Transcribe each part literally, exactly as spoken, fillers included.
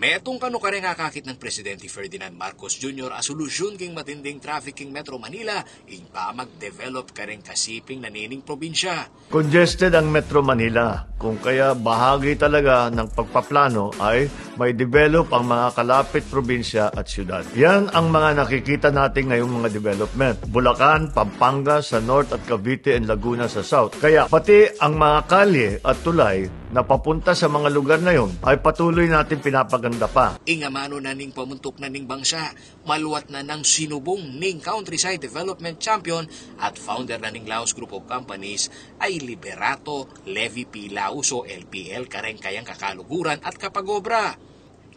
Metung kanu kareng akakit nang Presidente Ferdinand Marcos Junior a solusyun king matinding traffic king Metro Manila, ing pamag-develop kareng kasiping na nining probinsya. Congested ang Metro Manila, kung kaya bahagi talaga ng pagpaplano ay may develop ang mga kalapit probinsya at syudad. Yan ang mga nakikita natin ngayong mga development. Bulacan, Pampanga, sa North at Cavite and Laguna sa South. Kaya pati ang mga kalye at tulay na papunta sa mga lugar na yun ay patuloy natin pinapaganda pa. Ing amanu na ning pamuntuk na ning bangsa, maluat na nang sinubung ning Countryside Development Champion at founder na ning Laos Group of Companies ay Liberato Levy P. Laos o L P L kareng kayang kakaluguran at kapag-obra.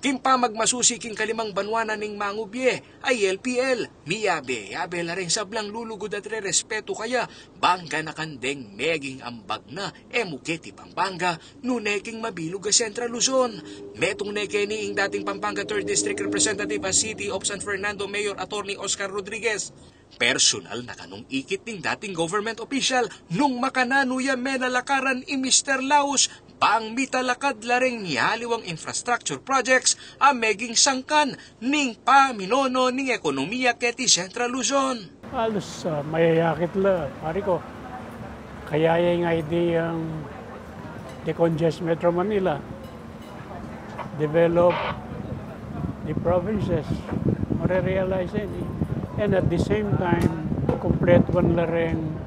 King pamagmasusi king kalimang banwa na ning mangubye ay L P L, miyabe-yabe la reng sablang lulugud at rerespetu kaya bang ganakan deng meging ambag na e mu keti Pampanga nune king mabilug a Central Luzon. Metung ne keni ing dating Pampanga Third District Representative a City of San Fernando Mayor Attorney Oscar Rodriguez. Personal na kanung ikit ning dating government official nung makananu ya menalakaran i Mister Laos bang mitalakad la reng mialiwang infrastructure projects a meging sangkan ning paminono ning ekonomiya keti Central Luzon. Halos, ah, mayayakit la, pare ko. Kaya yung idea yung decongest Metro Manila, develop the provinces, marerealize yan eh. And at the same time, kumpletuan la reng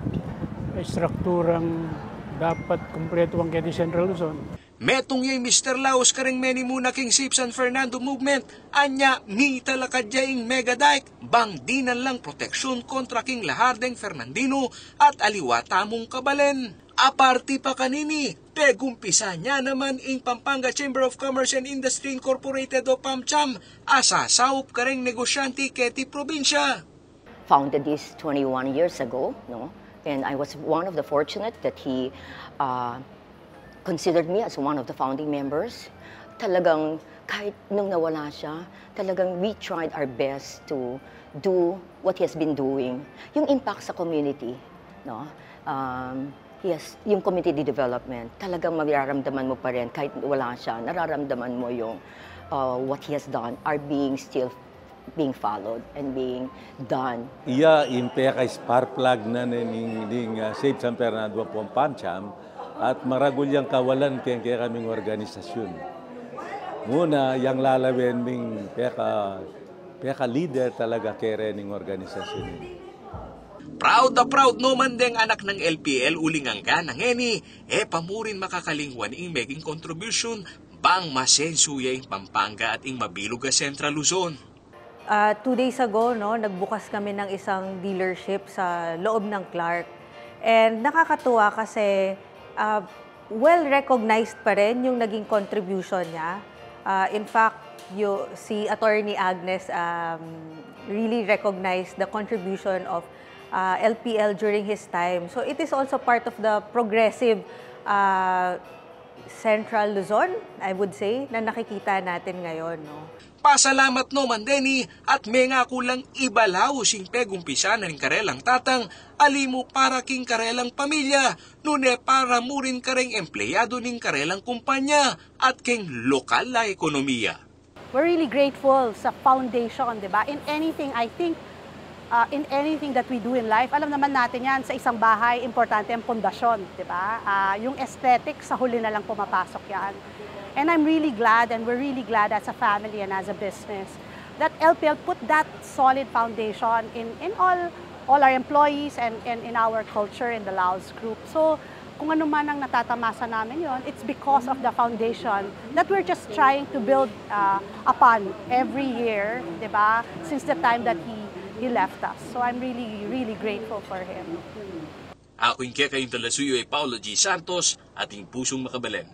strukturang dapat kumpletuan keti Central Luzon. Metung ya i Mister Laos kareng menimuna king Save San Fernando Movement, anya mitalakad ya ing mega dike bang dinan lang proteksyun kontra king lahar deng Fernandino at aliwa tamung kabalen. Aparte pa kanini, pegumpisan ya naman ing Pampanga Chamber of Commerce and Industry Incorporated o PAMCHAM a sasaup kareng negosyante keti probinsya. Founded this twenty-one years ago, no? And I was one of the fortunate that he, uh, considered me as one of the founding members. Talagang kahit nung nawala siya, talagang we tried our best to do what he has been doing. Yung impact sa community, no? Um, yes, yung community development, talagang mararamdaman mo pa rin kahit wala siya, nararamdaman mo yung, uh, what he has done are being still being followed and being done. Iya ing peka-spark plug na ning, ning, ah, Save San Fernando ampong PAMCHAM at maragul yang kawalan keng kekaming organisasyun. Muna, yang lalawen ming peka, peka-leader talaga kere ning organisasyun ini. Proud na proud no man deng anak nang L P L uling angga na ngeni, e pa mu rin makakalingwan ing meging kontribusyun bang masensu ya ing Pampanga at ing mabilug a Central Luzon. Ah, two days ago, no, nagbukas kami ng isang dealership sa loob ng Clark. And nakakatuwa kasi, ah, well-recognized pa rin yung naging contribution niya. Ah, in fact, yu-, si Attorney Agnes, um, really recognized the contribution of, ah, L P L during his time. So it is also part of the progressive, ah, Central Luzon, I would say, na nakikita natin ngayon, no? Pasalamat no man deni at mengaku lang ibalaus ing pegumpisan na ning karelang tatang, ali mu para king karelang pamilya, nune para mu rin kareng empleyado ning karelang kumpanya at keng lokal a ekonomiya. We're really grateful sa foundation, di ba? In anything, I think, uh, in anything that we do in life, alam naman natin yan, sa isang bahay, importante ang pundasyon, di ba? Ah, yung aesthetic, sa huli na lang pumapasok yan. And I'm really glad, and we're really glad as a family and as a business, that L P L put that solid foundation in, in all, all our employees and, and in our culture in the Laos Group. So, kung ano man ang natatamasa namin yon, it's because of the foundation that we're just trying to build, uh, upon every year, di ba? Since the time that he, he left us. So I'm really, really grateful for him. Aku ing kekayung talasuyu ay Paulo G. Santos, ating pusung makabalen.